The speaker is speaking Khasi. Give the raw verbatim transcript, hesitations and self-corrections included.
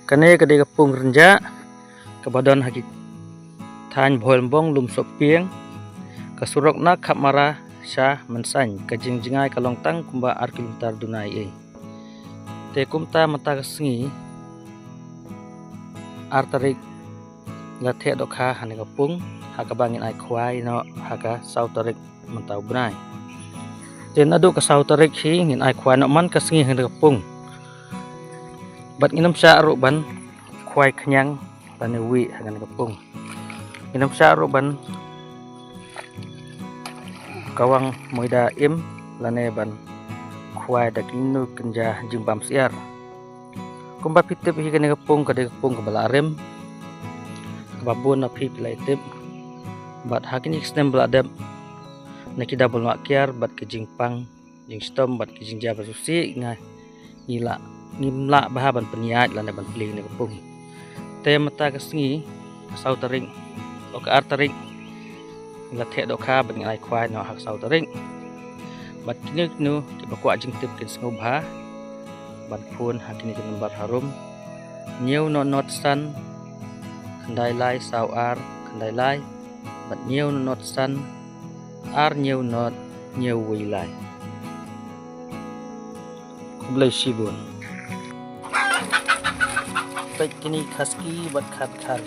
Kane ka dei ka pung rynjah kaba don ha ki thaiñ Bhoirymbong, Lumsohpieng, ka surok na Khapmara sha Mynsain. Ka jingjngai ka long tang kumba ar kilometer duna ei. Te kumta mynta ka sngi ar tarik la theh dohkha ha kane ka pung, ha kaba ngin ai khwai noh ha ka saw tarik mynta u bnai. Te naduh ka saw tarik hi ngin ai khwai noh man ka sngi ha kane ka pung. Bad ngin ym shah ruh ban khwai khñiang lane wieh ha kane ka pung. Ngin ym shah ruh ban kawang moida im lane ban khwai da kino kynja jingbam syiar. Kumba phi tip hi, kane ka pung ka dei ka pung kaba la rim, kaba bun na phi phi la ïa tip. Bad ha kine ki snem ba la dep, na ki da bun wah kiar bad ki jingpang jingshitom bad ki jingjia ba shisha, nga ngi la ngim lah bha ban pynïaid lane ban plie kane ka pung. Te mynta ka sngi, ka saw tarik, o ka ar tarik, la theh dohkha bad ngin ai khwai noh ha ka saw tarik. Bad kino kino kiba kwah jingtip kin sngewbha ban phone ha kine ki number harum: hynñiew nod nod san khyndai lai saw ar khyndai lai, bad hynñiew nod nod san ar hynñiew nod hynñiew wei lai. Khublei shibun. Peit kine khas ki bad khas khar.